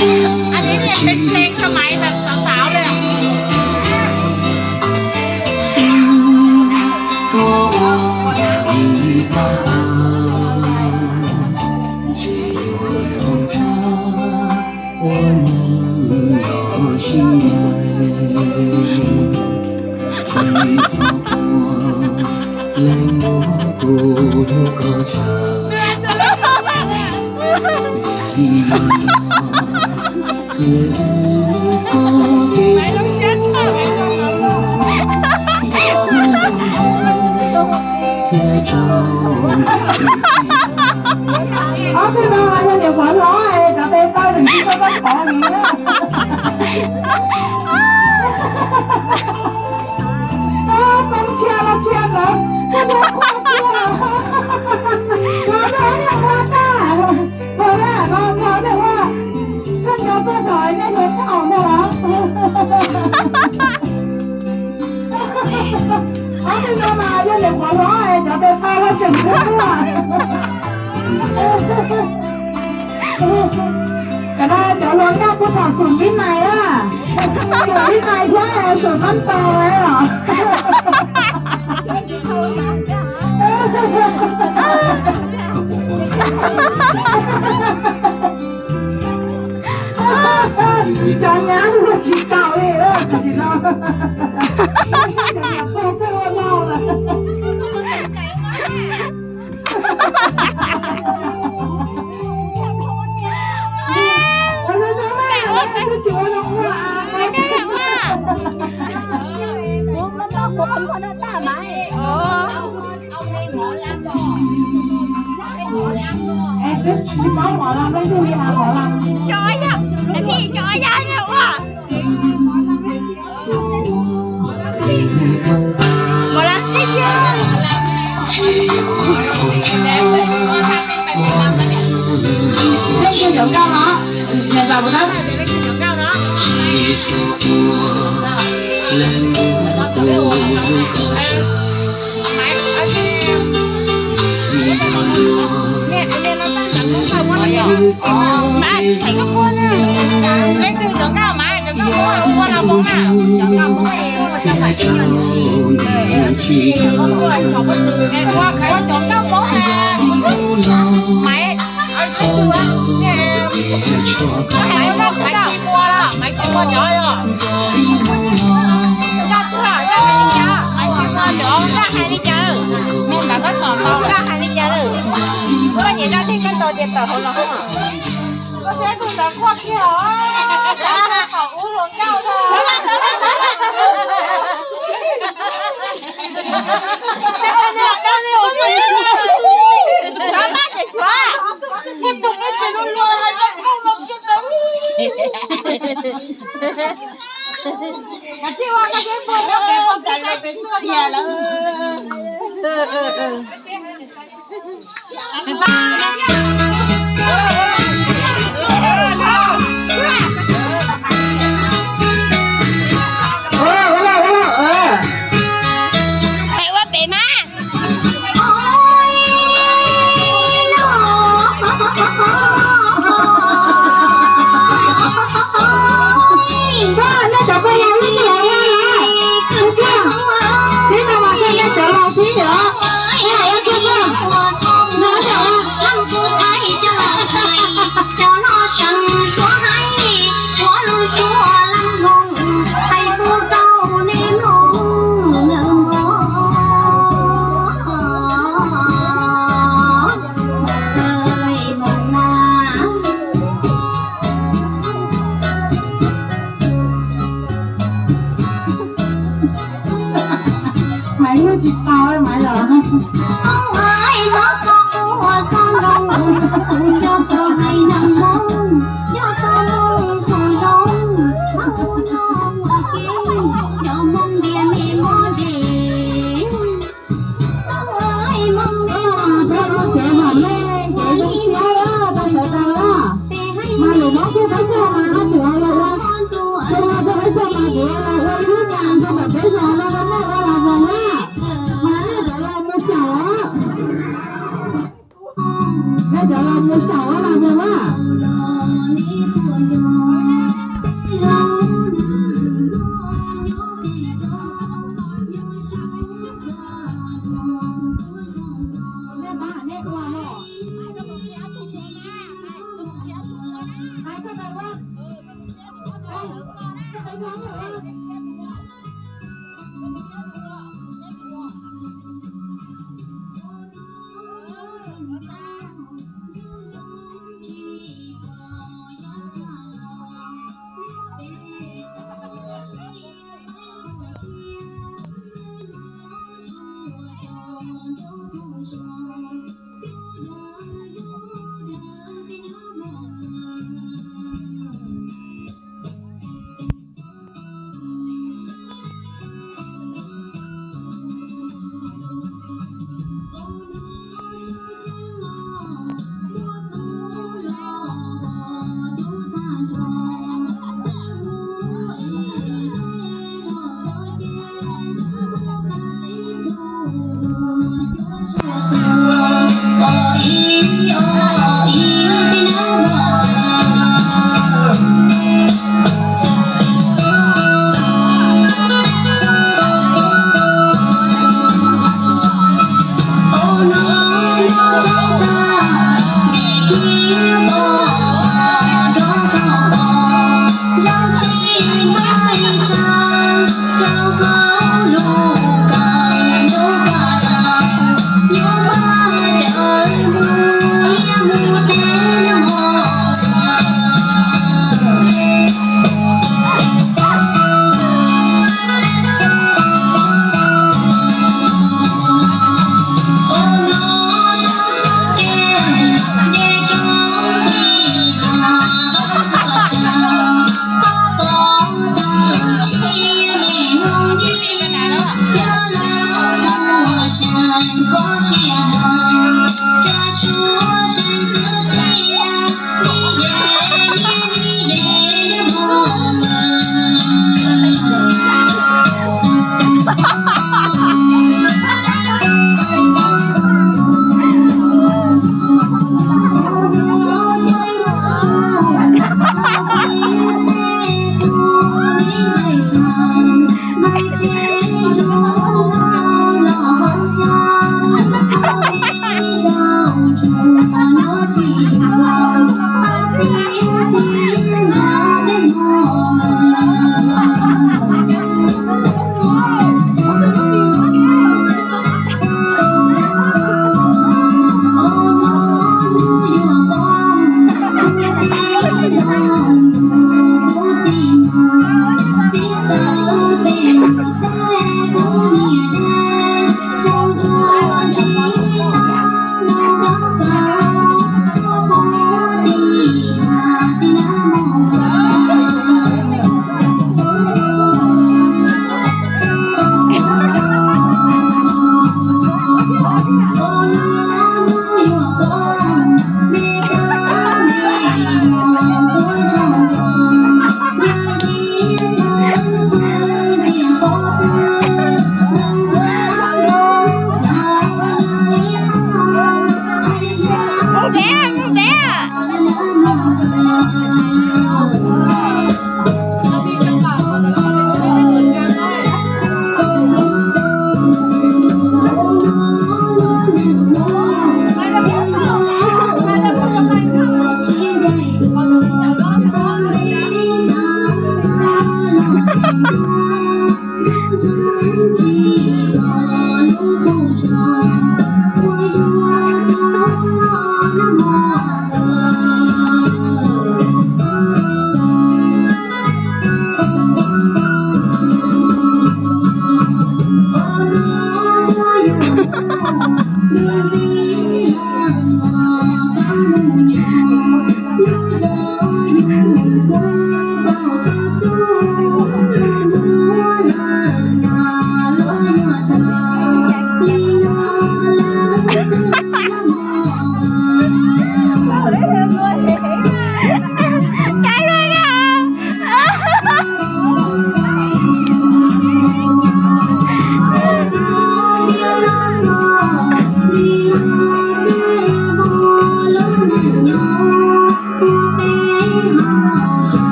Anws niag pheej pheej tso maiv xav xav li. Ob tug no mas yog niam qhuav hlob es cov tes taw nws tsis tau pov li na. Poob tshia los tshia ntawd, koj tus qhua tiag. Los nrog niam ua tag, los nrog niam ua, koj nco txog thaum nej yuav thaum ntag los. Ob tug no mas yog niam qhuav hlob es cov tes taw los tseem kub tuaj. Cov no cov hluas nkauj puag thaum xum ib nais a, xum ib nais thiab xum tab tau os. Cov nyab luag tsis tau li, tam sim no cov niam pog pheej ua lauj lawm. Cov ya, cov ya ua. Leej twg cov nkauj no? Leej twg cov nkauj mas cov nkauj Hmoob ua los Hmoob na, cov nkauj Hmoob es ua cov maim tsis yog ntsis, ua cov nkauj Hmoob na, maim, maim xis ua los, maim xis ua cov os. Zaj twg, zaj hais li cas? Maim xis ua cov, zaj hais li cas? Zaj hais li cas? Koj nyiam zaj twg koj tau tias tawm hauv los. Koj saib tus ntawd quaj kiag os, xav tau qhov ub hluas nkauj na. Koj tsis ua koj seb puas muaj peb poj peb saib peb tuaj tiag lawm. Pem ua pem mas. Nej cov poj yawg wb tsis los ua lawm. Tib no mas thiaj nej cov laus tib yom. Ua tib no. Maiv luag tsis tau Maiv los. Mas lwm hmoob thiab peb tug mas ho tseem los ua, tseem ho tau peb tug mas kuv los ua ib lub nyam nrog ntawm peb zos no rau nej ua las voos na. Mas nej cov los mus xyaum os, nej cov los mus xyaum ua las voos na.